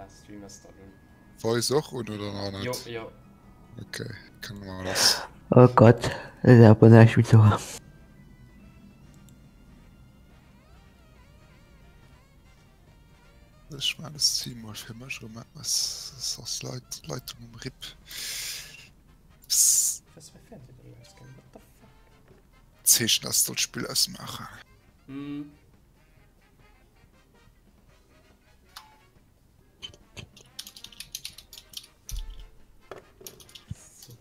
Stream ass dann un. Voice och un oder nach net? Jo, jo. Okay, kënne mer lass. Oh Gott, dat ass awer näischt méi ze hoen. Ech man es zi mol fir mech erëm eppes, soss leit d'Leitung um Ripp. Psst. Was war Fernseh denn ausgegangen? What the fuck? Zeechen ass soll d'Spill ausmaachen. Hm. So.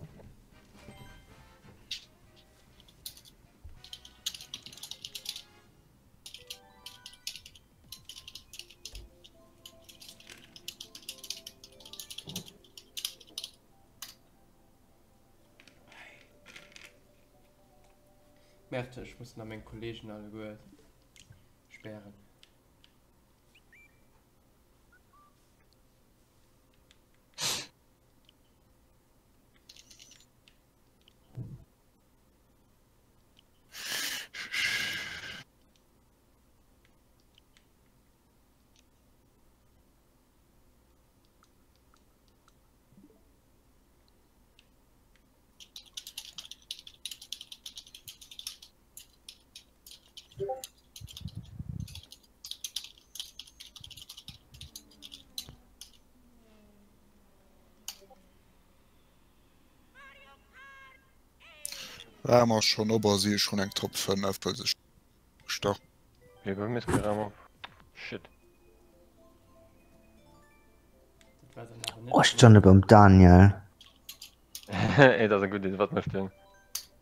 Merde, ech muss nach meng Kollegen alleguer spären. Raum ass schon op a si hu schon eng Top 5 well se start. Hey, bei mir ist kein Raum op. Shit. Oh, ech joine beim Daniel. Ey, dat ass eng gutt Idee. Wat mécht deen?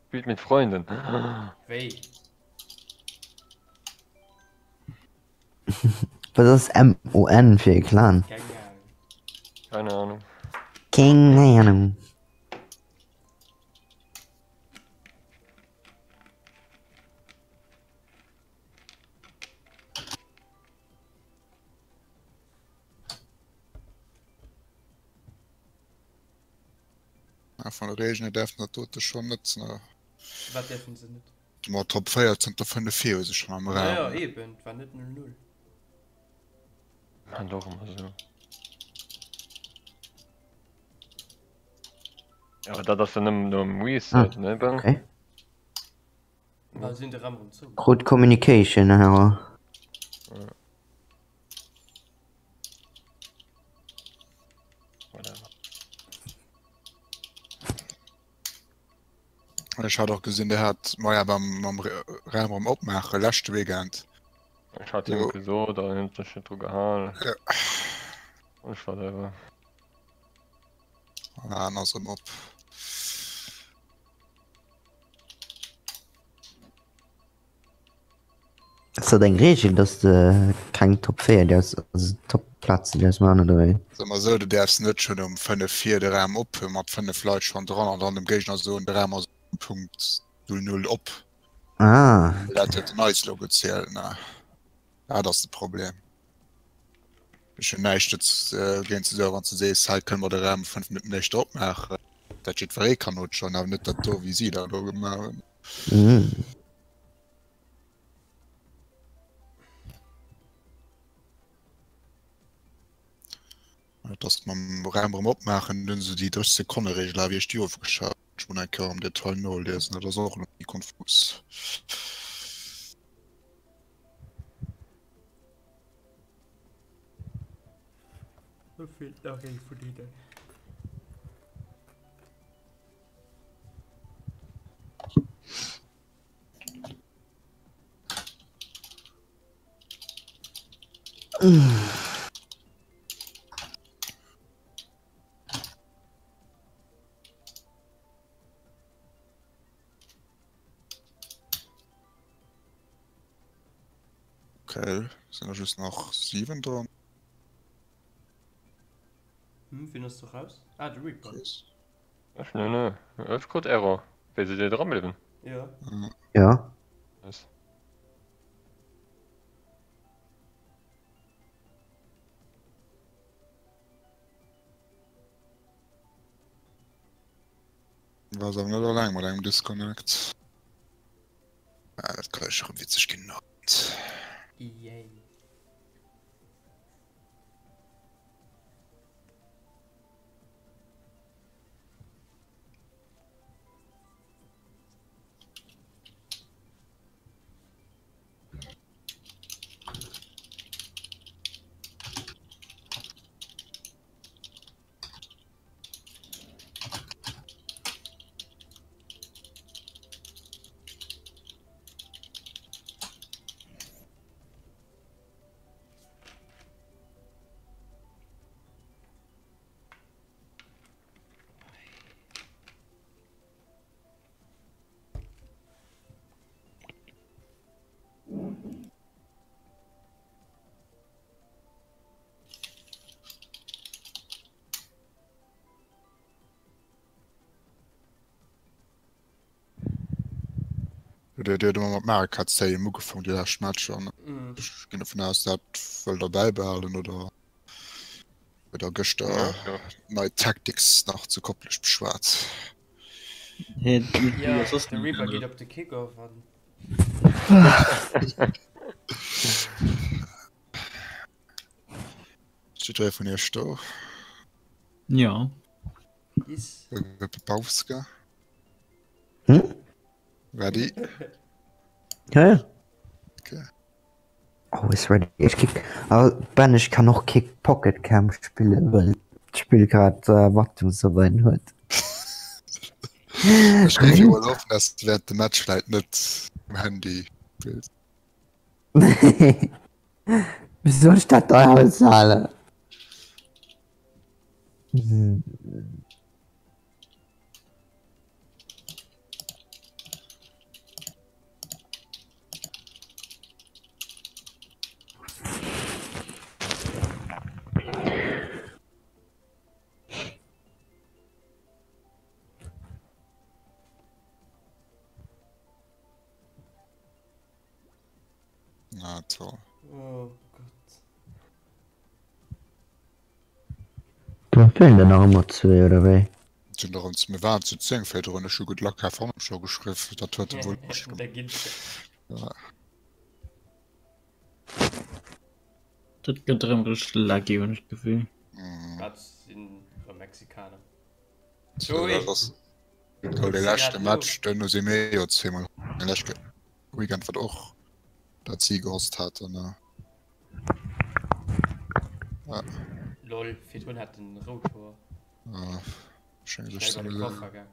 Spielt mit Freunden. Wéi? Wat ass MON fir e Clan? Keng Ahnung. Keine Ahnung. Keng Ahnung. Ja, von der Regel därfen dat dote schon net. Ne? Wat därfen se net? Ma Top 4 zënter 5 4 se schon am Ja, ja, Raum. eben, et war net 0-0. Mann, doch immer so. Ja, aber dat ass dann nëmmen nom Reset, ne, Ben? Okay. Ma sinn de Raum rëm zou. Krut Communication Error. Whatever. Ech hat och gesinn, der hat ma ja beim mam Raum rëm opmaache leschte Weekend. Ech hat him Jo. gesot, an hien huet sech net dru gehalen. Ja. Ech whatever. An ass rëm op. Ass dat eng Reegel, dass de keng Top 4 däerfs, also Top Plazen däerfs man oder wéi? Soe mer esou, du däerfs net schonn um 5 vir de Raum op hu mat 5 Leit schonn dran an dann dem Géigner soen, de Raum ass um Punkt 00 op. Ah, Dat huet den eis elo gezielt, ne? Dat ass de Problem. Ech hunn näischt dogéint ze soen, wann s de sees, hei kënne mer de Raum 5 Minutten éischter opmaachen. Dat jiddweree kann huet schonn, awer net dat do, wéi si dat elo gemaach hunn. Mhm. Et ass mam Raum erëm opmaachen, dunn se déi 30 Sekonne Regel awer iech déi ofgeschaaft. Ech muss eng Kéier am Detail noliesen, dat ass och elo méi konfus. Do feelt nach ee vun hinnen. Okay, sinn der just nach 7 dran. Hm, wien ass do raus? Ah, de Reaper. Chris. Ech ne ne ech krut Error. Wéi sidd dir dran bliwwen? Ja. Ja. Nice. War awer net alleng mat engem Disconnect. Ah, dat kann ech erëm witzeg ginn. Yay. Dir huet ëmmer mat Mario Kart Stadium ugefaangen, déi lescht Matcher. An ech ginn dovun aus, dat wëllt der bäibehalen oder huet der gëschter nei Tactics nach zu Koplescht beschwat? Jo, de Reaper geet op de Kickoff an. Ass jiddweree vun iech do? Jo. Yes. Bauska? Hm? Ready? Ja, ja. Okay. Always ready. Ech kick, aber Ben, ich kann och Kick Pocket Camp spillen, well d'Spill grad äh, Wartungsarbeiten huet. Ech géif jo mol hoffen, dass du während dem Match vläit net um Handy spills. Wéi soll ech dat da aushalen? Hm. Na toll. Oh Gott. Do fehlen der nach ëmmer zwee, oder wéi? Sinn der ons, mir waren zu 10 virdrun, ech hu Good Luck Have Fun scho geschriww, dat huet e wuel Da ginn se. Ja. Dat gëtt erëm richteg laggy, hunn ech d'Gefill. Mm. Dat sinn rëm Mexikaner. So, dat ass Goal de leschte Match, duerno si mir jo zweemol de leschte Weekend wat och dat si gehost haten. Ja. Lol, virdrun hat den rout Hoer. Ah, schéng sech Schnell ze bei de Koffer gaang.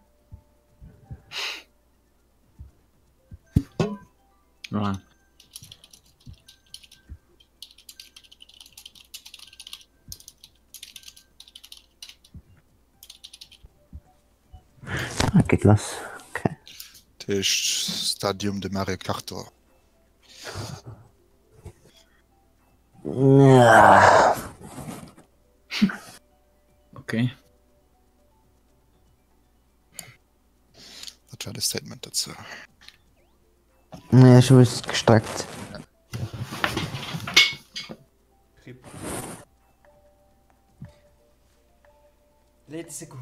Ja. Ah, geht lass. Okay. Dat heescht Stadium de Mario Carter. Ja. Okay. Dat war de Statement dozou. Nee, ech hu mech gestreckt. Rip. Let's go.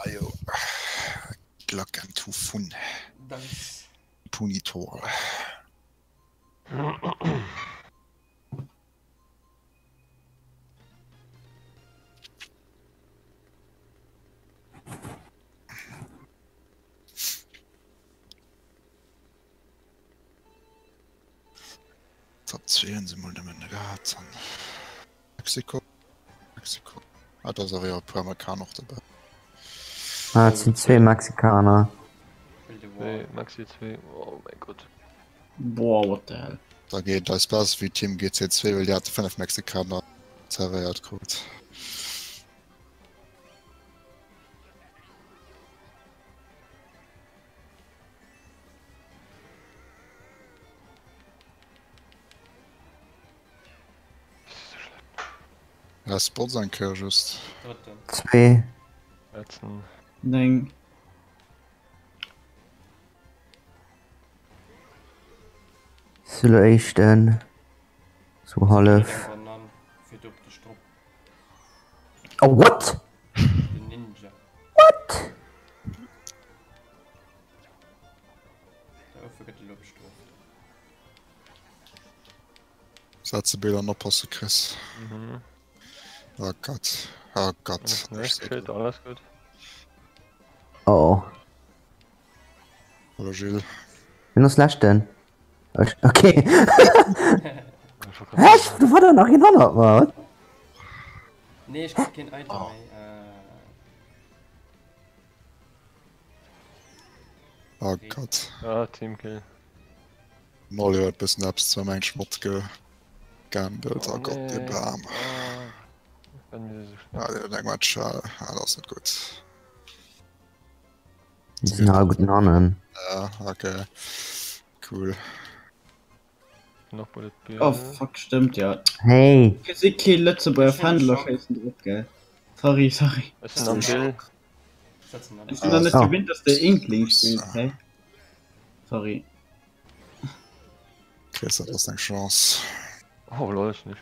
Ajo. Good luck and have fun. Danks. Punitor. Top 2 hunn se mol nëmmen gehat an Mexiko. Mexiko. Ah, da ass awer jo e puer Amerikaner och dobäi. Ah, et sinn zwee Mexikaner. Zwee, Maxi zwee, oh mäi Gott. Boah, what the hell. Da geet eis besser wéi Team GC2, well déi hate 5 Mexikaner zerwéiert krut. Ja, Spots eng Kéier just. Drëtten. Zwee. Letzten. Neng. Solo éischten. Sou hallef. Eng Banann fir op de Stropp. Oh, what? Den Ninja. What? Der Ofe gëtt elo bestrooft. Setze Bild an oppasse Chris. Mhm. Oh Gott. Oh Gott. Alles gut, alles gut. Oh. Hallo Gilles. Wien ass leschten? Ech. Okay. Hä? Du war da nach een hannert mer, wat? Nee, ech kritt keen Item méi. Äh. Oh Gott. Ah, Teamkill. Nolly huet bëssen eppes zu engem Schmott gegambelt. Oh Gott, dee Bam. Ah, deen huet eng Match. Ah, dat ass net gutt. Déi sinn all gutt hannen. Ja, okay. Cool. Noch Bullet Bill. Oh fuck, stëmmt ja. Hey! Gesi kee Lëtzebuerger Ech hunn Fändel a Schock. schéissen drop, gell? Sorry, sorry. Ech sinn am Bill. Setzen an Ech sinn nach net Oh. gewinnt, dass de Inkling spillt, hä? Sorry. Chris, dat ass eng Chance. Oh lol, ech nicht.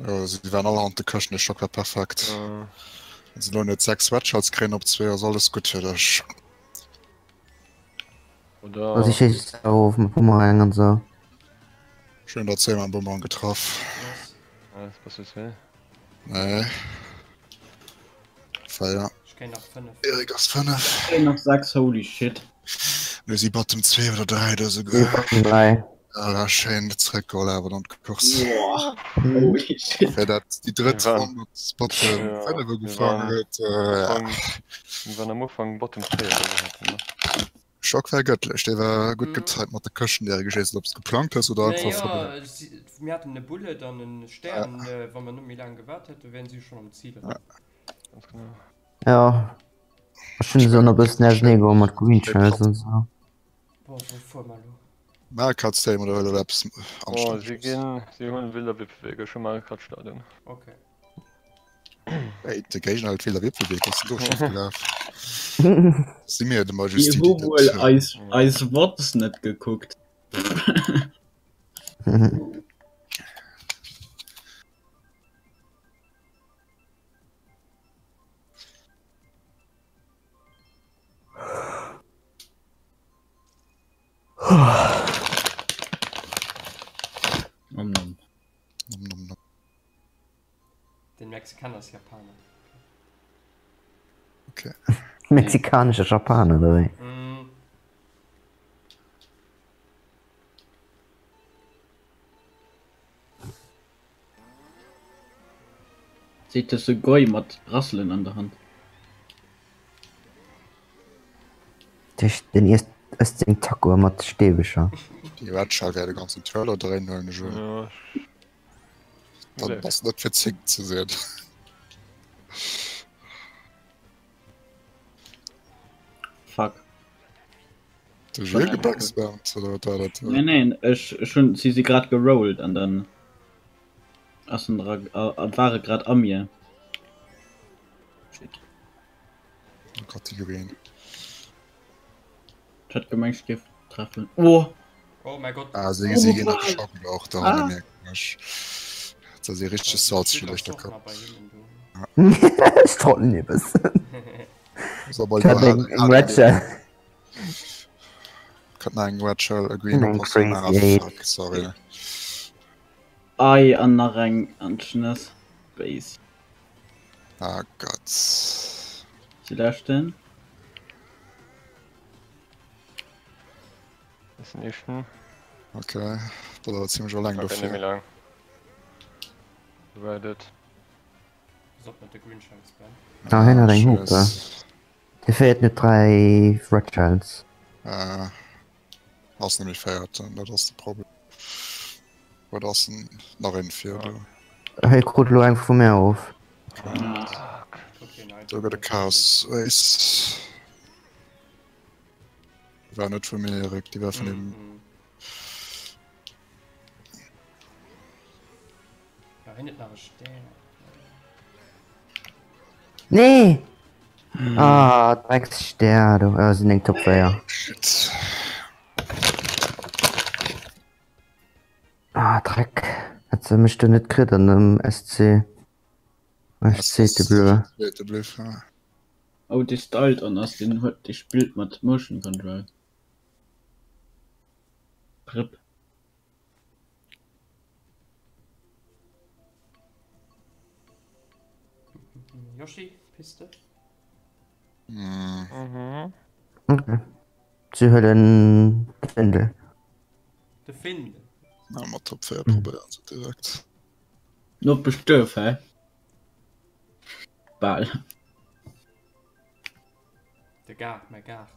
Jo, si waren alle an de Këschten, de Schock war perfekt. Äh, Wann se lo net 6 Headshots kréien op 2, ass alles gutt fir dech. Oder. Also ich schéiss auf mat Boomerang an sou. Schön der 10 am Boomerang getraff. Nice, bass du zwee? Nee. 4. Ech kréien nach 5. Erik ass 5. Ech kréien nach 6, holy shit. Mir si Bottom 2 oder 3 oder souguer. Bottom 3. Ah, schéin zeréckgeholl awer dann d'Course. Boah, holy shit. Fir dat déi drëtt Mir waren- Ronn mat Bottom Ja, 5 mir ugefaangen waren- huet. Äh, ja. Mir waren am Ufank Bottom 4 oder so hatten, ne? Schock war gëttlech, dee war gutt Mhm. getimed mat de Këschten, déi er geséist, ob s geplangt hues oder Nee, einfach ja, verbe- si, mir haten e Bullet an en Stern. Äh, wa mer net méi laang gewaart hätten, wären si schon am Ziel. Ja. Ganz genau. Ja. Ech hunn se och nach e bëssen ausenee geholl mat Green Shells an sou. Boah, wou fuere mer elo? Mario Kart Stadium oder huet eppes Oh, si anstänneg. ginn, si hunn Wilder Wipfweg, ech hu Mario Kart Stadion. Okay. Ey, de Géigner huet Wilder Wipfweg, was ass denn do schief gelaf? Si mir de Déi Majesty, hu déi wuel dat. eis, eis VODs net gekuckt. Nom nom. Nom nom nom. Den Mexikaner ass Japaner. Okay. Mexikanesche Japaner, oder wéi? Mm. Seet de Sugoi mat Rasselen an der Hand. Den iesst ësst seng Tacoe mat Steebecher. Déi Red Shell wäert e ganzen Trailer dréinen, huelen ech un. Ja. Dann ass net fir 10 ze sinn. Fuck. De Gilles gebackspammt oder wat war dat? Neen, neen, ech, ech hunn, si si grad gerollt an dann ass en dra, a war e grad a mir. Shit. Kategorien. Ech hat gemengt, ech géif treffen. Oh! Oh mäi Gott. Ah, si, si ginn nach geschockelt och da Ah. mierken ech. Da si richteg salzeg duerch der Kapp. Ech trollen e bëssen. So, bei Ich hat eng eng Red Shell. Kann nach eng Red Shell, a Green Eng Possum. Ah, Crazy Eight. fuck, sorry. Ei, an nach eng an d'Schnëss. Base. Ah Gott. Déi leschten. Ass den éischten. Okay, dat ass ziemlech alleng Okay, net méi dofir. laang. Reddit. Pass op mat de Green Shells, Ben. Ah, hien hat eng Hupe. Tschüss. Dee féiert net 3 Red Shells. Äh, ass nämlich féierten, dat ass de Problem. Oder ass en nach een fir do? Hie krut elo eng vu mär of. Do gëtt e Chaos Race. Déi war net vu mir, Erik, déi war vun dem. Nee! Ah, Drecksstär, du äh, sinn eng Top 4. Shit. Ah, Dreck. Hätt se mech do net kritt an dem SC. Ech de Blue. Zweete Blue, ja. Oh, dee stylt an ass, deen huet, dee spillt mat Motion Control. Rip. Yoshi, Piste? Mhm. Okay. Sie huelen de Findel. De Findel? Na, mat Top 4 probéieren se direkt. Nopeschduerf, hä? Bal. De Gaart, mäi Gaart.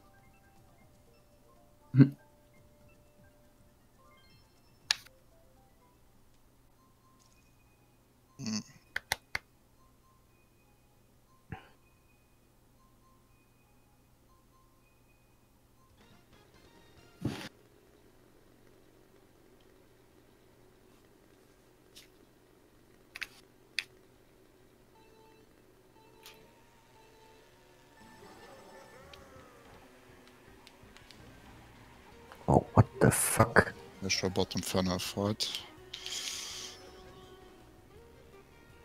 Oh what the fuck. Ech war bottom 5 haut.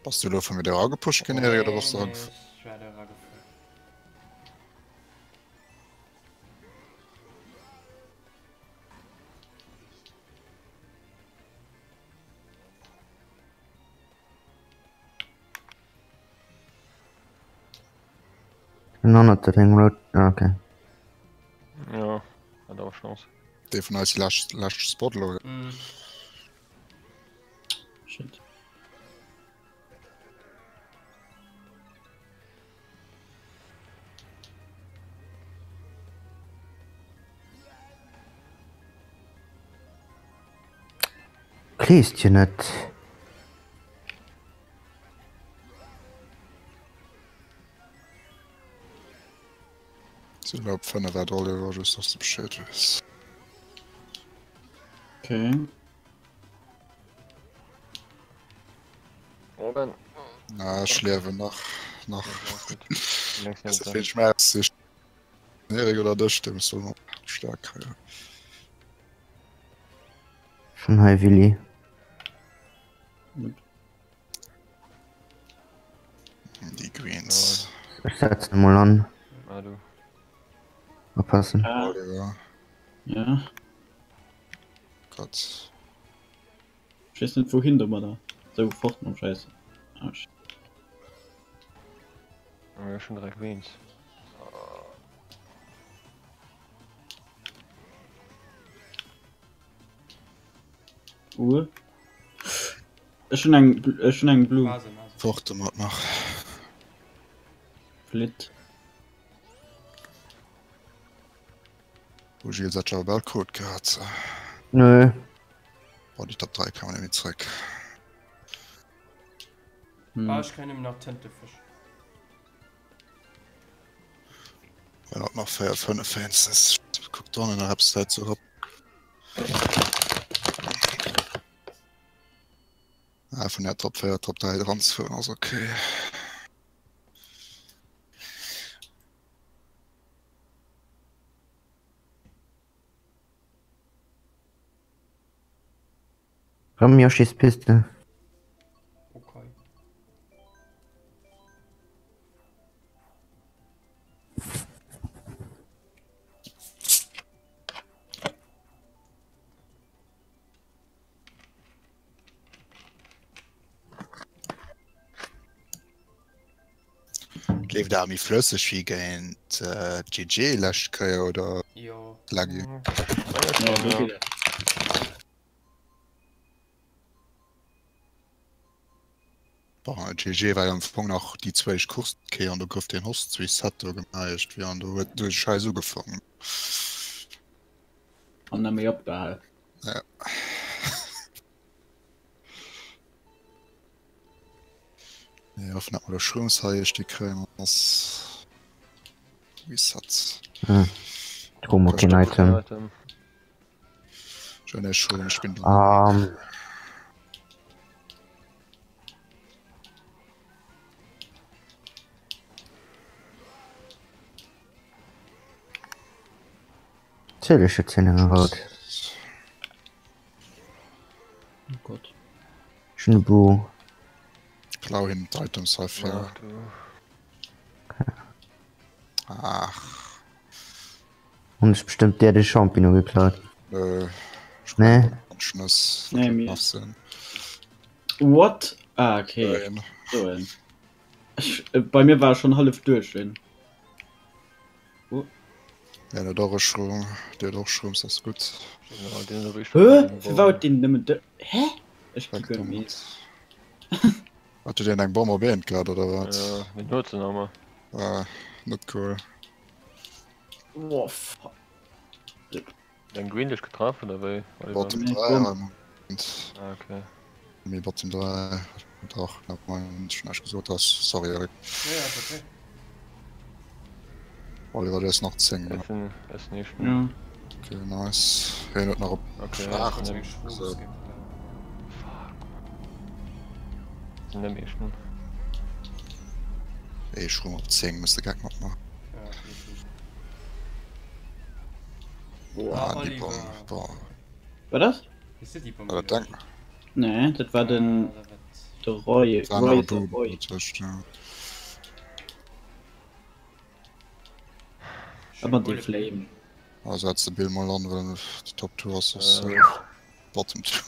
Bass du elo vun mir do eragepusht ginn Eric oder bass du Nee, ech war do eragefuer. Den hannert der eng rout ah, okay. Ja, hat awer Chance. Dee vun eis lescht lescht Spot elo. Mm. Shit. Kleesst jo net. Sinn elo op 5 at Oliver, just dass de Bescheed weess. Okay. Oh Ben. Na, ech liewen nach. Nach. Längst Ze vill Schmerz. Erik oder dech, dee muss soll staark kréien. Schon hei Willi. Déi Greens. Ech setzen emol an. Ah, du. Oppassen. Ah, Oliver. ja. Gott. Ich weess net wouhin domadder. Sou fort mam Schäiss. Ah, shit. Oh, ja, schon 3 Greens. Uhr. Ech hunn eng, ech hunn eng Blue. Phase, Phase. Fort domat nach. Flit. Wo Gilles hat schon bal Code gehabt. Nö. Boah, die Top 3 kam nämlich zurück. Hm. Ah, ech kréien nëmmen nach Tëntefësch. Wenn hat nach 4, 5 Fans. Guck da in der Website so hopp. Ah, vun der Top 4, Top 3 dran zu ass okay. Rëm Yoshi's Piste. Okay. Leeft awer méi flësseg wéi géint GG lescht Kéier oder Jo. Laggy? Ja, do geet et. Bon, GG war jo am Fong nach déi zwéisch Course d'Kéier an do gouf deen Host Reset do gemaach wéi an do huet de Schäiss ugefaangen. An net méi opgehal. Ja. Nee, hoffen dat mer do Shrooms hei iergdi kréien ass Reset. Hm. Dro mer keen Item. Schon ech schon, ich bin da. Um. Natierlech huet hien eng rout. Oh Gott. Ech hunn e Boo. Klau him d'Items hei fir. Ach. Hunn ech bestëmmt där de Champignon geklaut. Nö. Nee? Schnëss. Nee, mir. What? Ah, okay. So en. Ech, äh, bei mir war schon hallef duerch den. Oh. Ja, der doch Schroom, der doch Schrooms ass gutt. Hä? Firwat den nëmmen de Hä? Ech gi guer net méi. Hat du den eng Bomm op eent gehat oder wat? Ja, den huet se nach Ah, net cool. Oh, fuck. Den Green dech getraff oder wéi? Bottom 3 Moment. Ah, okay. Mee Bottom 3 dach knapp mein schon echt gesot ass. Sorry Eric. Ja, ja, ist okay. Oliver du hues nach 10 ne? Essen, Essen nicht. Ja. Okay, nice. Hien huet nach op Okay, 8. eng So. Sind der meeschten. Ey, Schrumm op 10 muss de Gag matmachen. Ja, definitiv. Boah, Ah, déi Bomm. Oliver. Boah. War das? Hues du déi Bomm War dat geluecht? deng? Nee, dat war den Ah, da wat. de Roy War nach Roy e Boomer Roy. dotëscht, ja. Ech hunn Ëmmer dee Bullet Flame. Ah, setz de Bill mol an, well déi Top 2 ass soss Äh. Bottom 2.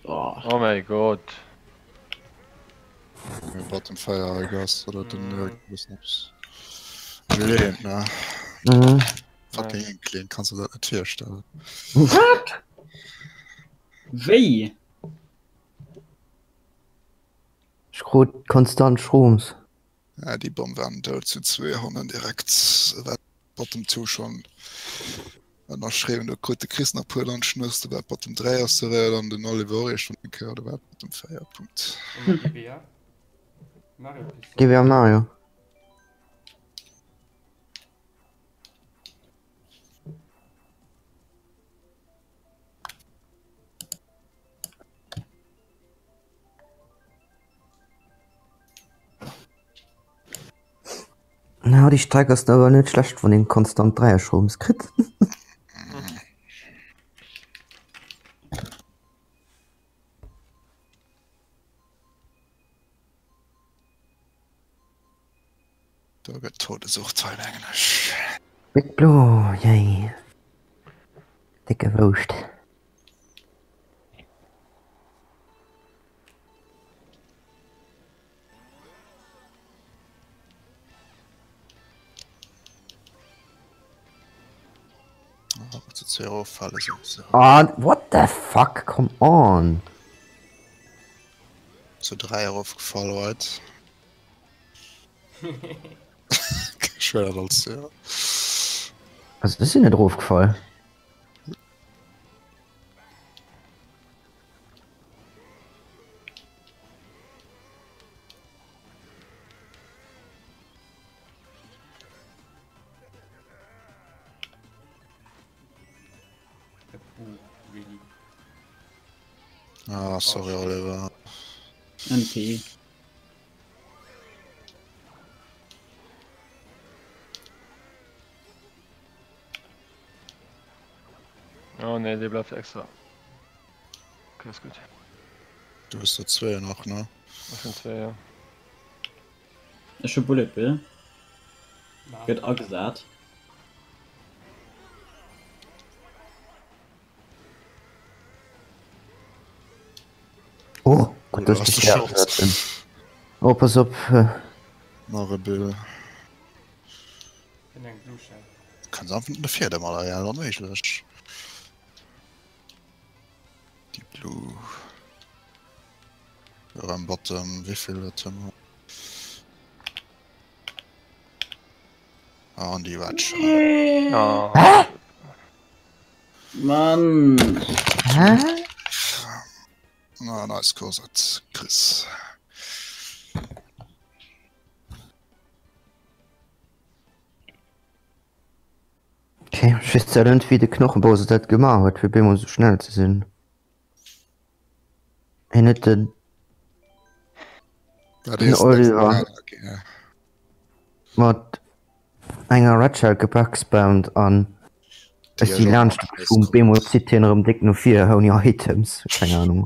Oh. Oh mäi Gott. Bottom 4, I guess, oder den Mm. äh, eppes. Julian, ne? Mhm. Fucking Inkling, kannst du dat net virstellen? Wat? Wéi? Ech krut konstant Shrooms. Ja, déi Bomm waren dout zu 200 direkt war Bottom 2 schon ënnerschriwwen. Do krut de Chris nach puer an d'Schnëss, do war Bottom 3 assuréiert an den Oliver och schon eng Kéier, do war Bottom 4 Punkt. Und GBA? Mario Pistol. GBA Mario. Na, déi Streck ass awer net schlecht, wann een konstant Dräierschrooms kritt. Do gëtt Todesurteil, mengen ech. Big Blue, yay. Dicke Wouscht. Ah, what the fuck, come on! Zu 3 erofgefall right. Schwéier als ja. Also ech sinn net erofgefall. Ah, sorry Oliver. NP. Oh nee, dee bleift extra. Okay, ist gut. Du hues der zwee nach, ne? Ech hunn zwee, ja. Ech hu Bullet Bill. Gëtt agesat. Oh, gutt, dass ech dech gehört hunn. Oh, pass op. Nach e Bill. Fënn eng Blue Shell. Kanns einfach net fir de Material onméiglech. Déi Blue. Rem Bottom, wéivill huet hien? Ah, an déi Red Shell. Oh. Hä? Mann! Hä? Na, nice Korsett, Chris. Okay, ech weess zwar net wéi de Knochenbowser dat gemaach huet fir bemol sou schnell ze sinn. Hien huet den Den Oliver mat enger Red Shell gebackspammt an ech si laanscht geflunn. Bemol zitt hien erëm déck no vir ouni Items, keng Ahnung.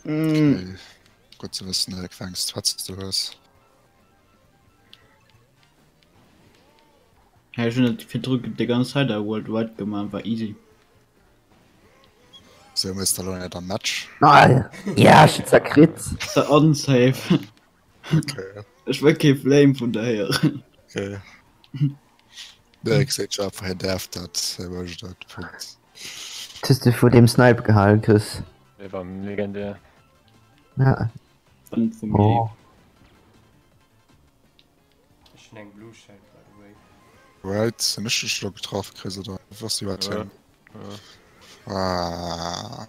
Mm. Okay. Gutt ze wëssen, Erik, wéi eng Stats du hues. Ja, ech hunn dat virdru déi ganz Zäit a Worldwide gemaach, war easy. Sou méchs de elo net am Match. Ah, ja, ech hunn zerkritt. Ass der unsafe. Okay. Ech wëll kee Flame vun der héieren. Okay. De Erik seet jo einfach, hien däerf dat, hie mécht dat, Punkt. Hues de vu deem Snipe gehalen, Chris? Dee war legendär. Ja. Wann vum Oh. Ech hunn eng Blue Shell, by the way. Right, hunn ech dech elo getraff, Chris, oder was iwwer Ja. hin? Ja. Ah.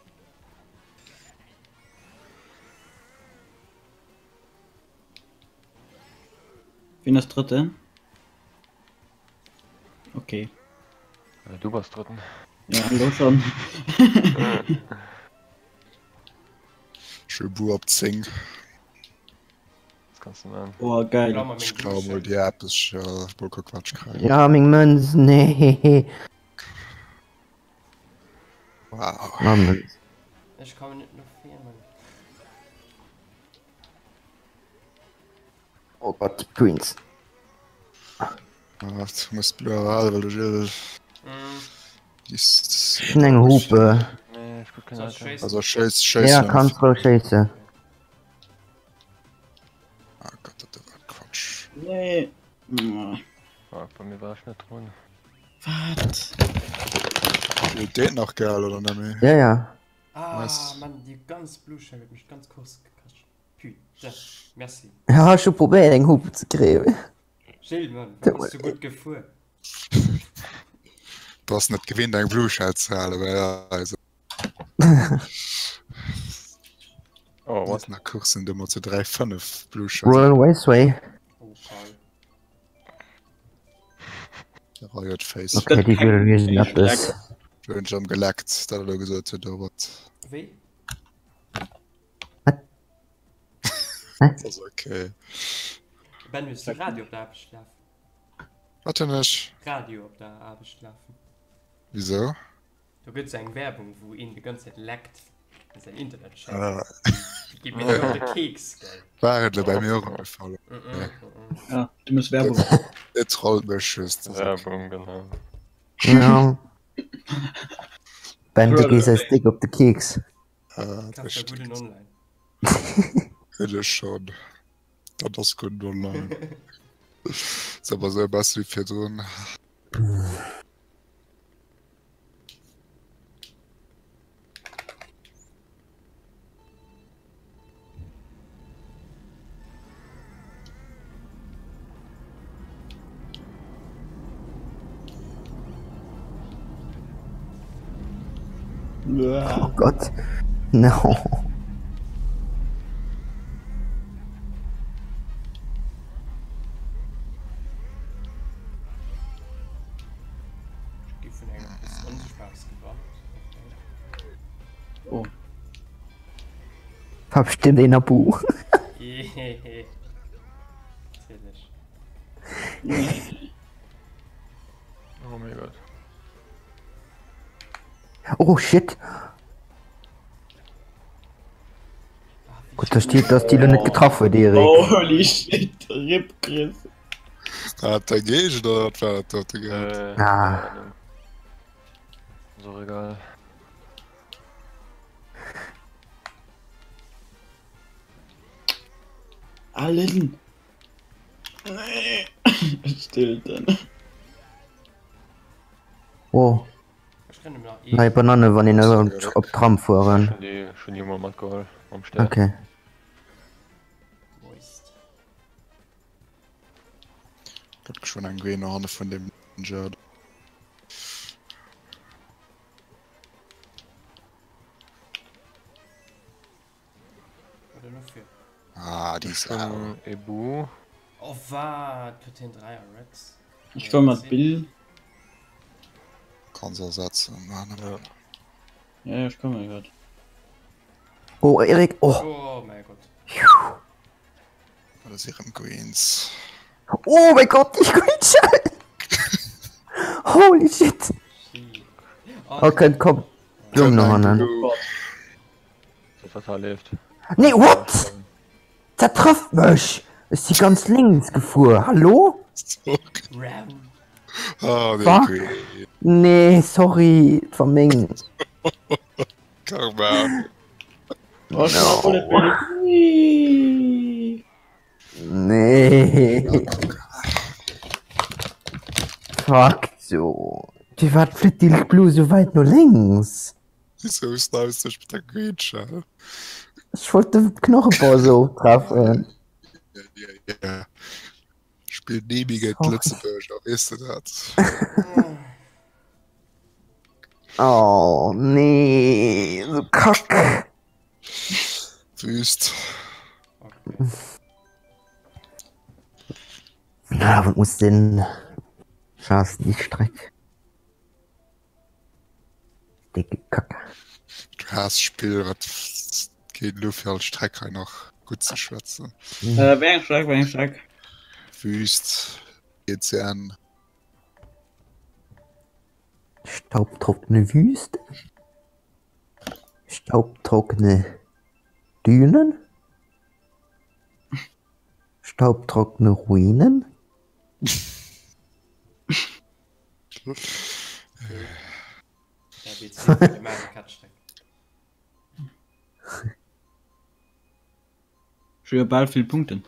Wien ass Drëtten? Okay. Äh, Du bass Drëtten. Ja, elo schon. Ech hu Bu op 10. Das kannst du machen. Oh, geil. Klau mer meng Ech klau Blue mol Shell. dir eppes, ja, mol kucken, wat ech kréien. Ja, meng Mënz, nee. Wow. Ma Mënz. Ech kommen net no vir, Mann. Oh Gott, Greens. Ah, du muss blöd erhalen, well de Gilles Mm. ist. Ech hunn eng Hupe. Nee, ich guck kein Soll ich Item. schéissen? Also schéiss, schéiss. Ja, kannst ruhig schéissen. Ah Gott, dat war Quatsch. Nee. Oh, Ah, bei mir war ich net drun. Wat? Huet deen nach geil oder net méi? Ja, ja. Ah, Nice. Mann, déi ganz Blue Shell huet mech ganz kurz gekascht. Putain, merci. Ja, ech hu probéiert eng Hupe ze kréien. Gilles, Mann, du bass sou gutt gefuer. Du bass net gewinnt eng Blue Shell ze halen bei eis. Oh, what? Na Coursen du mat zu 3 5 Blue Shells. Royal Raceway. Oh, Paul. Riot Face. Okay, déi wëllen iergendeppes. Hunn ech am geleckt, dat elo gesot huet, Robert. Wéi? Wat? Ass okay. Ben, hues du Radio op der Aarbecht lafen? Wat hunn ech? Radio op der Aarbecht lafen. Wisou? Do gëtt sou eng Werbung, wou een de ganz Zäit leckt an säin Internet checkt. Ah. Déi geet mir sou op de Keks, gell. War et elo bei mir och am Fall? Mm -mm, mm -mm. Ja, du muss Werbung. Et trollt mech just. Werbung, genau. Ja. Ben, du gees eis déck op de Keks. Ah, Kaf der gudden online. Hunn ech schonn. Dat ass gudden online. Ass awer sou e bessi wéi virdrun. Oh Gott. No. Ech gi vun engem eppes Onsichtbares gebannt. Oh. War bestimmt een Abu. Hehehe. Natierlech. Oh mein Gott. Oh shit. Gutt, dass déi, dass déi lo net getraff huet, Erik. Oh, holy shit, RIP Chris. Hat der Géigend oder wat war dat dote gehat? Äh, Ah. keine Ahnung. Ist auch egal. Allen. Nee. Still dann. Oh, Ech kenne nach ee. nei Banane, wann een op, op Tram fueren. Schon die, schon die mal matgeholt am Stern. Okay. Moist. Gëtt schon eng Green no hanne vun dem Ninja. Oder no vir. Ah, déi ist Schon Ebu. Oh wat, Platoon 3 a Rex. Ich komm mat Bill. Kannst ersetzen. Mann, Ja. Ja, ich komme grad. Oh, Erik, oh. Oh mein Gott. Das ist ihrem Greens. Oh mein Gott, ich green Holy shit. Shit. Oh, Okay, komm. Blumm no hannen. Das Wasser lebt. Nee, what? Dat trëfft mech! Ech si ganz links gefuer. Hallo? Ram. Ah, nee, Fuck. Green. Nee, sorry, et war meng. Karma. Oh, no. Nee. Fuck so. Firwat flitt déi Blue sou wäit no lénks? Wieso snipes du dech mat der Green Shell? Ech wollt de Knocheboss oftreffen. Ja, ja, ja. Spill Nemi géint Sorry. Lëtzebuerger, weess de dat? Oh nee, so kack. Wüst. Okay. Na, wat muss denn? Scheiß die Streck. Dicke Kacke. Du has Spill, wat geet elo fir all Streck hei nach gutt ze schwätzen. Äh, wéi eng Streck, wéi eng Streck? Wüst, GCN. Staubtrockene Wüste. Staubtrockene Dünen. Staubtrockene Ruinen. Ech hu jo bal vill Punkten.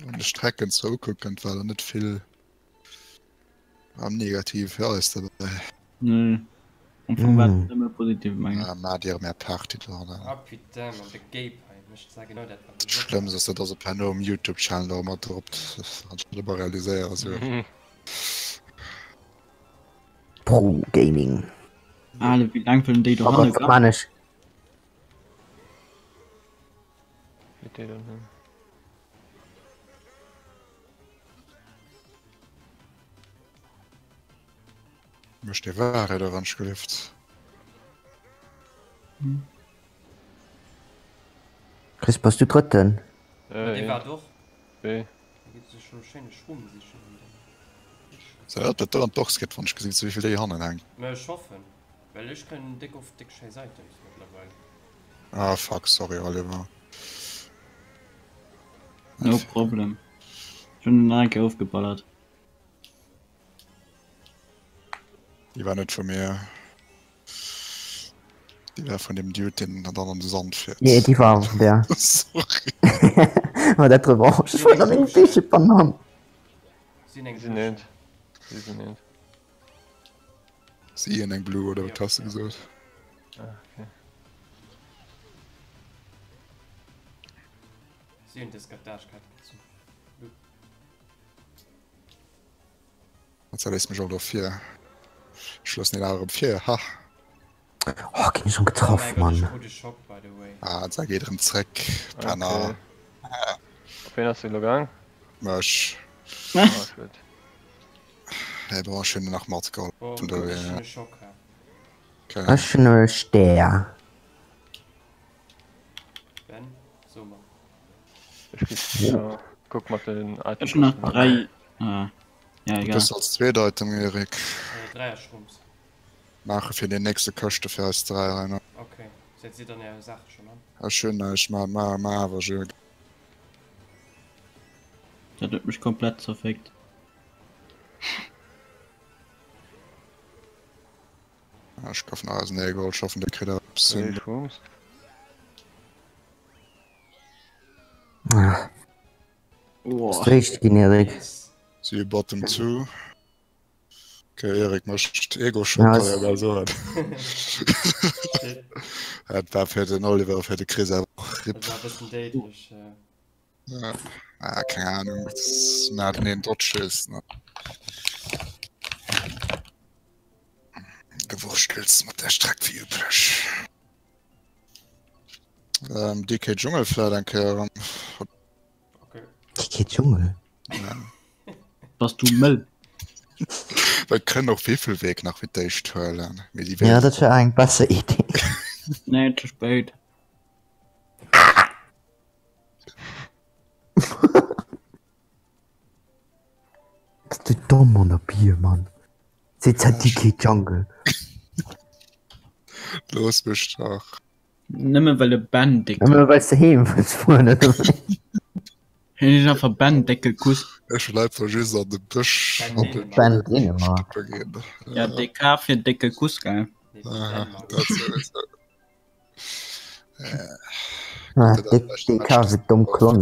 Wann de Strecken zoukucken, war da net vill am negativ fir eis dabei. Nee. Am Fong war et nëmme positiv, mengen ech. Ah, maacht dir erëm är Party do. Ah putain, man, de Gabe hei mécht zwar genau dat, wat ech och Schlëmmst ass, dat ass op herno um Youtube Channel och mat drop, wann ech dat emol realiséieren sou. Pro Gaming. Ale, wéi laang wëllen déi Oh dohanne Gott, wat man ech? Flitt déi dann hin? Mécht dir Wahrheit oder wann ech gelift? Chris, bass du Drëtten? Äh, Dee ja. war doch. Wéi? Da geet sech schon schéine Schrumm sichen. So, dat dat an d'Box gëtt, wann ech gesinn, zu wéivill déi hannen hänkt. Mä ech hoffen, well ech kréien déck oft déck schéi Items mëttlerweil. Ah fuck, sorry Oliver. No problem. Ech hunn en nach eng Kéier ofgeballert. Déi war net vu mir. Déi war vun dem Dude, deen dann an de Sand fiert. Nee, déi war vun der. Sorry. War dat d'Revanche? Ech wollt an eng Biche Banann. Sinn eng Si sinn eent. Si sinn eent. Si en eng Blue oder wat has de gesot? Ah, okay. Si hunn d'Eskatagekaart gezunn. Wat léisst mech och do vir? Ech loossen een awer erëm vir, ha! Oh, ginn ech schon getraff, Oh mäi Gott, ech Mann. krut e Schock, by the way. Ah, da geet erëm zréck, Penner. Okay. Op ween ass de elo gaang? Mech. Ah, schued. Hey, bon, ech hunn en nach matgeholl, Boah, vun guck, ech dohier. hunn e Schock gehat. Okay. Ech hunn e Stär. Ben, so mer. Ech kriss, ja, kuck mat den Item. Ech hunn nach 3. Ah, ja, Du egal. bist als zweet Item, Erik. Äh, Dräierschrumps. Maache fir den nächste Këschte fir eis 3 hei, ne? Okay, setzt dir dann är Saache schon an? Ech hunn näischt, ma, ma, ma awer je. Dat huet mech komplett zerféckt. Ech kafen nach eisen Egel, ech hoffen, der kritt eppes hin. Shrooms. Ah, Boah. Ass réischt ginn, Erik. Yes. Si bottom 2. Okay, Erik mécht Ego-Shot, Ja, kann es- ich mal soen. Dat war fir den Oliver, fir de Chris awer och RIP. Dat war e bëssen déidlech. Äh. Ja. Ah, keng Ahnung, das na den Dodges, ne? Gewurschtels mat der Streck wéi üblech. Ähm, DK Dschungel vläit eng Kéier erëm. Okay. DK Dschungel? Ja. Bass du mëll? Wir können och Wiefelweg nach fir d'éischt huelen. Mee déi Ja, dat wär eng besser Idee. Nee, ze spéit. Bass du domm an der Bier, Mann. Seet dat DK Jungle. Looss mech dach. Nëmme well de Ben déck. Nëmme well s de heem wëlls fueren, oder wéi? Hien huet einfach Ben décke Kuss. Ech wëll einfach just an de Bësch Ben an den Dänemark. Ben Dänemark. Stoppe ginn. Ja, DK fir décke Kuss, gell? Nee, Ah, Dänemark. dat sowieso. Ah, déck DK ass et domm Klon.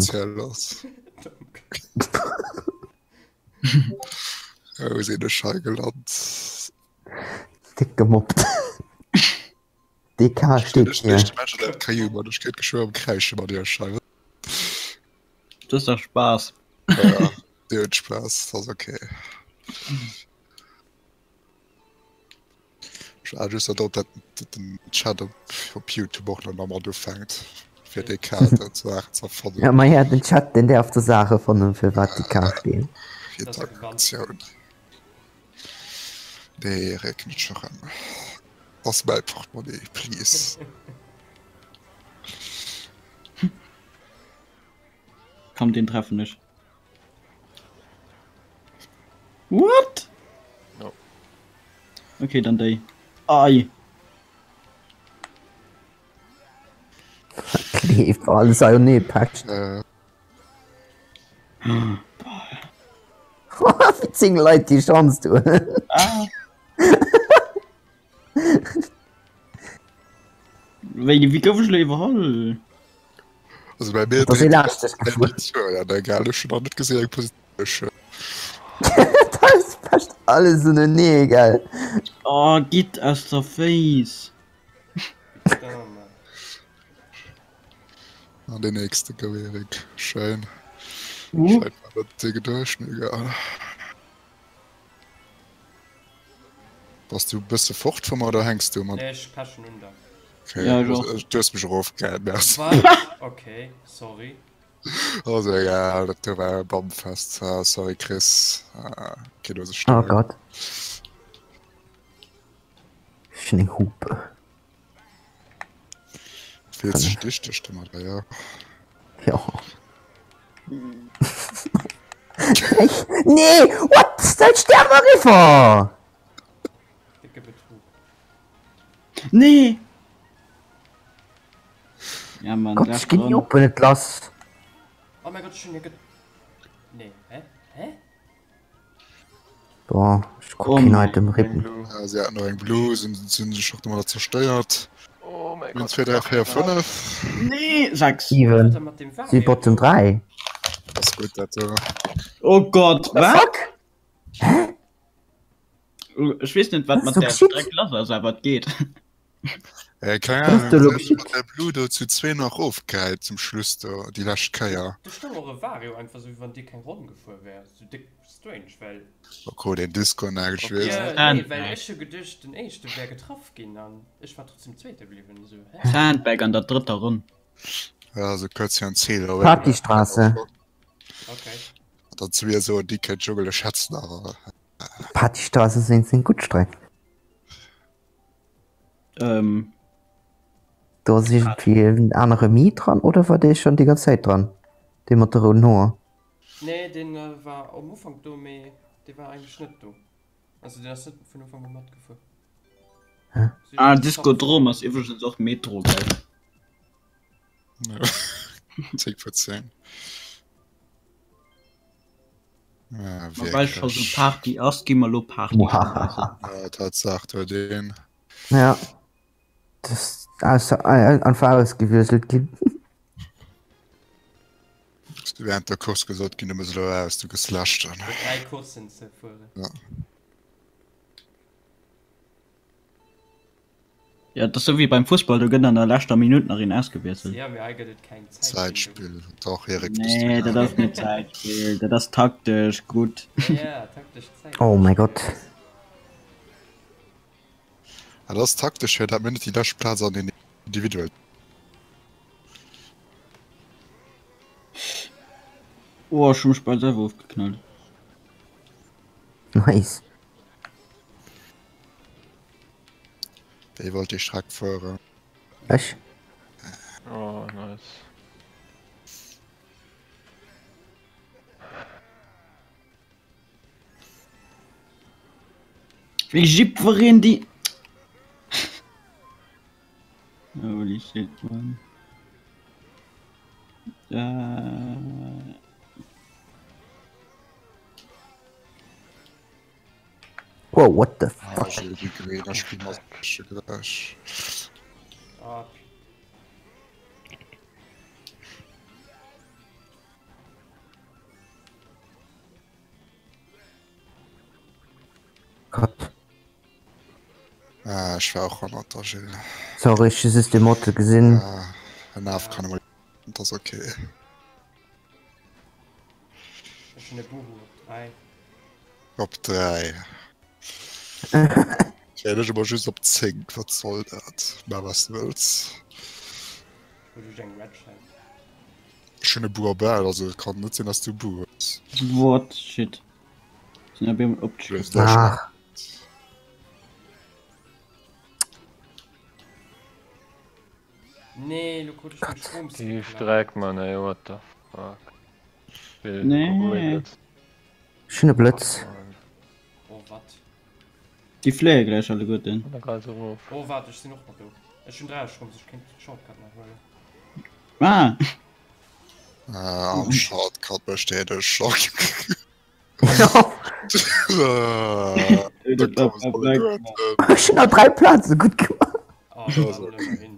Wou sinn ech hei gelant? Déck gemobbt. DK steet hier. Ech kéint geschwë am Kräische mat Iech hei. Du hues dach Spaass. Ja, Dir hutt Spaass, dat ass okay. Ech waarde just drop, datt den Chat op, op Youtube och nach mat ufänkt, fir déi Kaart ze Saachen ze erfannen. Ja, ma ja, den Chat, den däerf do Saache fannen, fir wat déi Kaart steet. Fir d'Aktioun. Nee, Erik, net scho rëm. Ass mäi Portemonnaie, please. Komm, den treffen ech. What? No. Okay, dann déi. Ai. Kleef alles ei nee Patch. Äh. Wéi 10 Leit déi Chance du. Ah. Wéi, wéi gouf ech lo iwwerholl? Also bei mir Dat ass elastesch gefuer. Ja, egal, ech hunn nach net gesinn eng Positioun. Dat passt alles unenee, gell? Oh, gitt aus der Face! An den nächste gouf Erik. Schéin. Uh. Scheit war dat dir geduecht, mee egal. Bass du bësse fort vu mer oder hänks du mat? Nee, ech pechen un der. Okay, Ja, ech och. du hues mech erofgehäit, merci. Wat? Okay, sorry. Also egal, dat do war e Bamfest. Ah, sorry Chris. Ah, okay, du hues e Oh Stol. Gott. Ech hunn eng Hupe. Fillt sech dichteg domadder, jo. Jo. Echt? Nee! What? Dat sterb eriwwer! Dicke Betrug. Nee! Ja, Mann, Gott, ech ginn déi Hupen net lass. Oh mein Gott, ech hunn hie get. Nee, hä? Hä? Boah, ech krut keen Item Rippen. Ja, sie hatten noch eng Blue, sind, sind sich auch nochmal zerstéiert. Oh mein 1, Gott. 2, 3, 4, 5. Nee, 6. 7. Si Bottom 3. Das ist gut, dat do. Oh Gott, wat? Fuck? Hä? Ech weess net, wat Was mat du der geschitt? Streck lass ass, awer et geet. Äh, keine Was Ahnung, du lo sie geschitt? mat der Blue do zu zwee nach ofgehäit zum Schluss do, déi lescht Kéier. Do stoung och e Vario einfach sou wéi wann dee keng Ronn gefuer wär. Sou déck strange, well. Oh, krut een Disconnect, ech weess Jo, net. nee, well ech hu geduecht den éischte wär getraff ginn an ech war trotzdem Zweete bliwwen, sou hä? Sandbag an der drëtter Ronn. Ja, sou kuerz virum Ziel. Partystraße. Okay. Dann zu mir soen, déi kënnt juggle, ech hetz nach. Partystraße sinn seng gutt Streck. Ähm. Do ass iergendwéi en anere Mi dran, oder war dee schonn déi ganz Zäit dran, dee mat de rouden Hoer? Nee, dee war am Ufank do, mee dee war eigentlech net do. Also deen ass net vun Ufank u matgefuer. Hä? Ah, Discodrom ass iwwregens och Metro, gell? 10 vor 10. Ah, Ma well scho sou Party ass, gi mer lo Party schmaachen. Ja, Tatsaach, do huet een. Ja. Das ass einfach ausgewiesselt ginn. Ass während der Course gesot ginn, du muss elo aus, du gëss Leschten. Fir 3 Courssen ze fueren. Ja. Ja, dat ass sou wéi beim Fussball, do gëtt an der leschter Minutt nach een ausgewiesselt. Ja, mee hei gëtt et keng Zäitspill. Zäitspill, dach Erik. Nee, dat ass net Zäitspill, dat ass taktesch gutt. Ja, taktesch Zäitspill. Oh mäi Gott. Dat ass taktesch, fir dat mir net déi lescht Plaz an den Individual. Oh, ech hu mech bal selwer ofgeknallt. Nice. Wéi wollt déi Streck fueren? Ech? Oh, nice. Wéi jiddwereen déi. Holy shit, man. Äh. Wow, what the fuck? Ah, ech war och hannert der Jill. Sorry, ech hu just de Motte gesinn. Ah, en Af kann emol, dat ass okay. Ech hunn e Buhu op 3. Op 3. Ech wär ech emol just op 10, wat soll dat? Maach wat s de wëlls. Ech wollt just eng Red Shell. Ech hunn e Bu op 8, also et kann net sinn, dass du e Bu hues. What? Shit. Sinn op eemol opgeschloss. Ach. Nee, lo krut ech meng Stroms Déi geklaut. Streck, Mann, ey, what the fuck. Spill Nee. Ech hunn e Blëtz. Oh, wat? Déi fléie gläich alleguerten. Oh, waart, ech sinn och nach do. Ech hunn 3 Stroms, ech kéint Shortcut nach huelen. Ah! Ah, am Shortcut besteet e Schock. Ech hunn nach 3 Plaze gutt gemaach. Oh, dann ëmmerhin.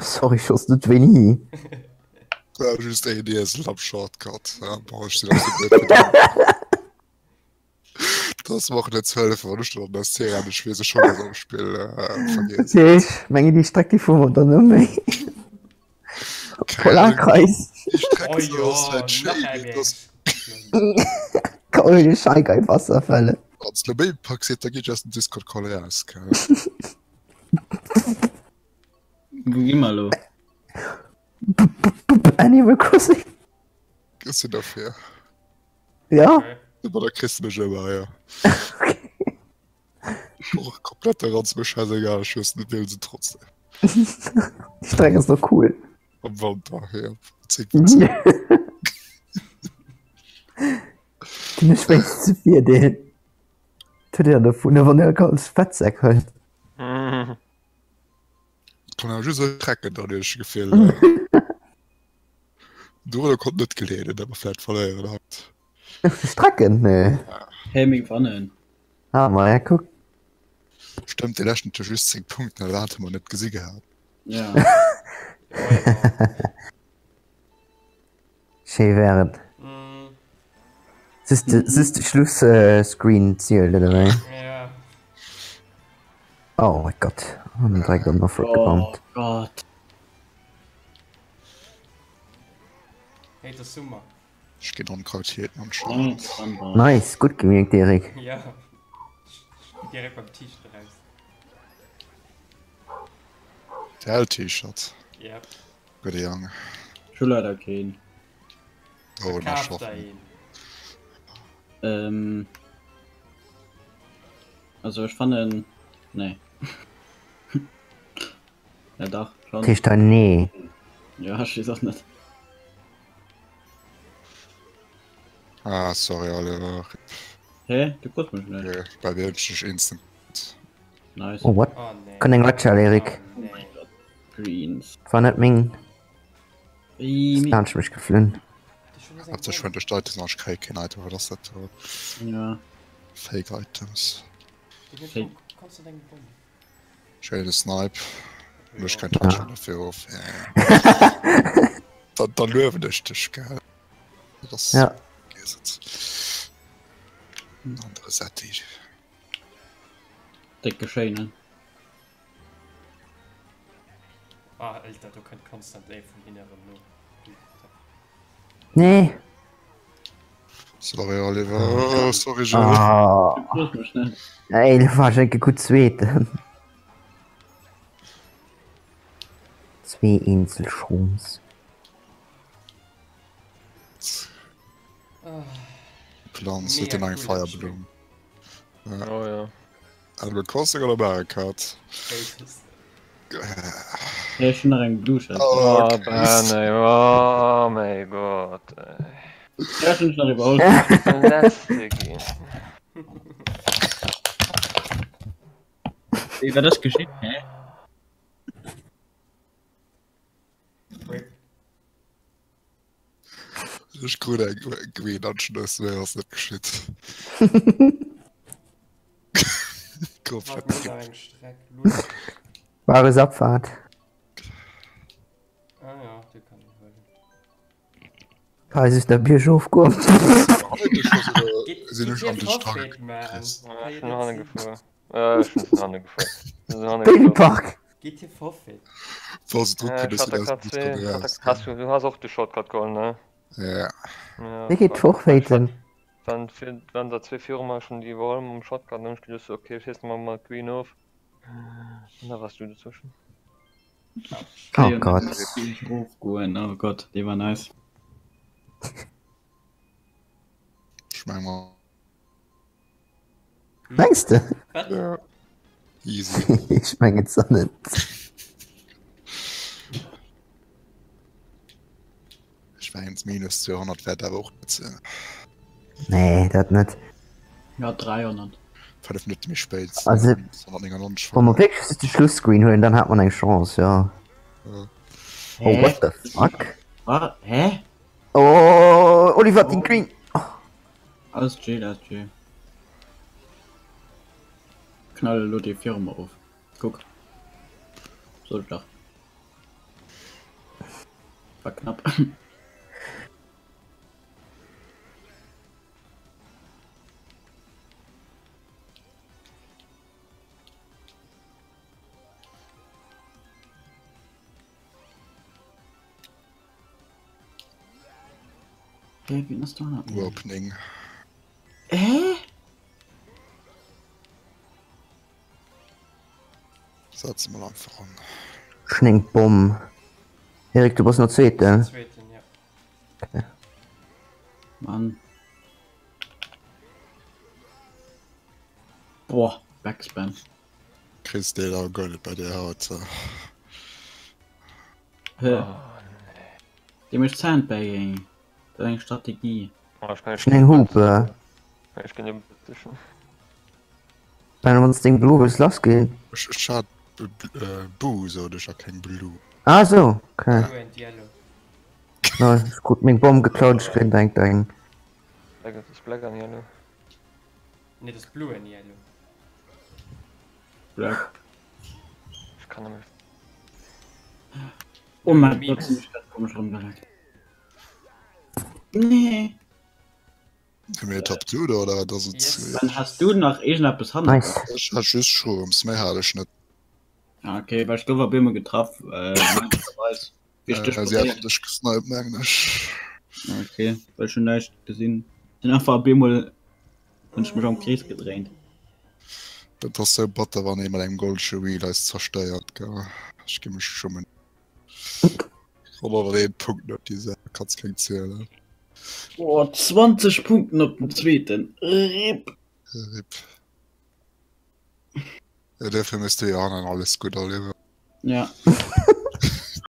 Sorry, ech wosst net wéini. War just een Iesel am Shortcut. Ja, boah, ech sinn absolut net bedankt. Das war net ze hëllefen, wann ech dann an der Szene an ech weess schon, dass am Spill äh, vergiess. Okay, ech mengen déi Streck déi fuere mer dann net méi. Polarkreis. Die Strecke Oh oh, jo, ass halt nach schéin, eng mee das Geile Shy Guy Wasserfälle. Wanns du méi packs, da geet aus dem Discord Call raus, gell? Wou gi mer elo? Animal Crossing. Ech sinn derfir. Ja. Okay. Ëmmer da kriss du mech ëmmer, ja. Och komplett der Ranz mech scheißegal, ech weess net, wiel se trotzdem. Die Strecke ist doch cool. Am Wanter, ja. 10 vun 10. Den ech wéinst ze Virdeel. Huet Dir dovun, wann Dir als Fettsäck huelt. Kann awer just erschrecken dann hunn ech Gefill. Dorunner konnt net geleeën, dat mer vläit verléieren haut. Strecken? Nee. Hey, mir gewannen. Ah, ma ja, kuck. Stëmmt, dee leschten huet just 10 Punkten, dat hate mer net gesi gehat. Ja. Schéi wär et. Mm. Sis de, sis de Schluss-Screen zielt, oder wéi? Ja. Oh mein Gott. An direkt an Offroad Oh gebammt. Gott. Hey, das Summer. Ech ginn Onkrautieten anscheinend. Nice, gutt gemierkt, Erik. Ja. Direkt beim T-Shirt raus. Dell-T-Shirt. Yep. Gudde Jang. Ech hu leider keen. Oh, na Kaf schaffen. der een. Ähm, also ech fannen, nee. Ja dach, schon. Heescht da nee. Ja, ech weess och net. Ah, sorry Oliver. Hä? Du krus mech net. Okay, bei mir hunn ech dech instant. Nice. Oh, what? Oh nee. Kënnt eng Ratschel, Erik. Oh nee. Greens. War net meng. Ey, mi- Laanscht mech geflunn. Haaptsächlech vun de Items, ech kréie keen Item, wat ass dat do? Ja. Fake Items. Fake. Schéine Snipe. Hun ech kein Touchdown dafür of. Ja. Dann, dann luewen ech dech, gell? Dat ass. Ja. Gesetz. En andere Setti. Décke Schéinen. Ah, Alter, do kënnt konstant ee vun hinne erëm no. Nee. Sorry Oliver, oh, sorry Joe. Ah. Du krus mech net. Ey, du warst enke gutt Zweeten. Zwee eenzel Schrooms. Ah, Planz Mega huet den eng cool, Feierblumm. Oh ja. Animal Crossing oder Mario Kart? Beides. Hey, ech hunn nach eng Blue Shell. Oh, Oh, Chris. Ben, ey, oh mein Gott, ey. Ja, ech hunn dech nach iwwerholt. Den letzte ginn. Wéi war das geschitt? Hä? Rip. Ech krut eng Green Anschluss, mee ass net geschitt. Wat muss nach eng Streck? Lul. Wahres Abfahrt. Ah ja, die kann ich holen. Hei ass der Bierg ofgoen. Gitt Sinn ech dir an dech dra Forfait, man. Chris. Ja, Kann ech jo sinn net hanne sinn. gefuer. Äh, ech sinn hanne gefuer. Sinn hanne Baby gefuer. Park! Gitt dir Forfait. Falls du Ja, druck ech kënns hat du der aus grad dem Bus zwee. dran Ich hat eraus. der, hast du, du has och de Shortcut geholl, ne? Ja. Ja, Wéi geet fuck. Ech hat forfaiten? dann fir, waren der zwee viru mer schon déi iwwerholl mam Shortcut, dann hunn ech geduecht, okay, ech hiessen mer mal d'Green of. An da wars du dozwëschen. Oh Gott. Rofgoen, oh Gott, dee war nice. Ech meng mer. Mengs de? Wat? Ja. Easy. Ech mengen et och net. Ech mengen minus 200 wäert awer och net sinn. Nee, dat net. Ja, 300. 5 Minutte méi spéit. Also- 199. Wa mer wierklech just de Schluss-Screen huelen, dann hat man eng Chance, ja. Ja. Oh, what the fuck? Wa? Hä? Oh, Oliver, den Green! Alles chill, alles chill. Knall elo déi Firma of. Kuck. Sot ech dach. War knapp. Hä, wien ass do? Opening. Hä? Setze mal einfach an. Schneng Bomm. Erik, du bass no Zweeten. Zweeten, ja. Mann. Boah, Backspin. Chris, dee da guer net bei dir haut. Hä? Oh, Dee mécht Sandbagging. Dat ass eng Strategie. Oh, ech kann nicht. Schneng Hupe. Ech kann net zwischen. Wenn wann deng Blue wëlls lass ginn. Ech ech hat äh, Boo sot ech a keng Blue. Ah so, okay. Blue and yellow. No, ech krut meng Bomm geklaut, ech kréien direkt eng. Black, das ist Black and Yellow. Nee, das ist Blue and Yellow. Black. Ich kann damit. Oh mein Gott, sind mich grad komisch rumgelegt. Nee. Hu mir Top 2 do oder wat ass et? Yes. Dann hast du nach irgendetwas hannert. Nice. Ech hat just Shrooms, méi hat ech net. Ah, okay, weil ich gouf op eemol getraff. Äh, möglicherweise. Wie ich dich Äh, si hat berührt. dech gesniped, mengen ech. Okay, weil ich schon näischt gesinn. Sinn einfach op eemol hunn ech mech am Krees gedréint. Dat ass sou batter, wann ee mat engem goldege Wheel eis zerstéiert, gell. Ech gi mech schummen. 101 Punkten op déi Saach, kanns keng zielen. Boah, 20 Punkten op den zweeten. RIP. RIP. Ja, dofir mëss du jo hannen alles gutt, Oliver. Ja.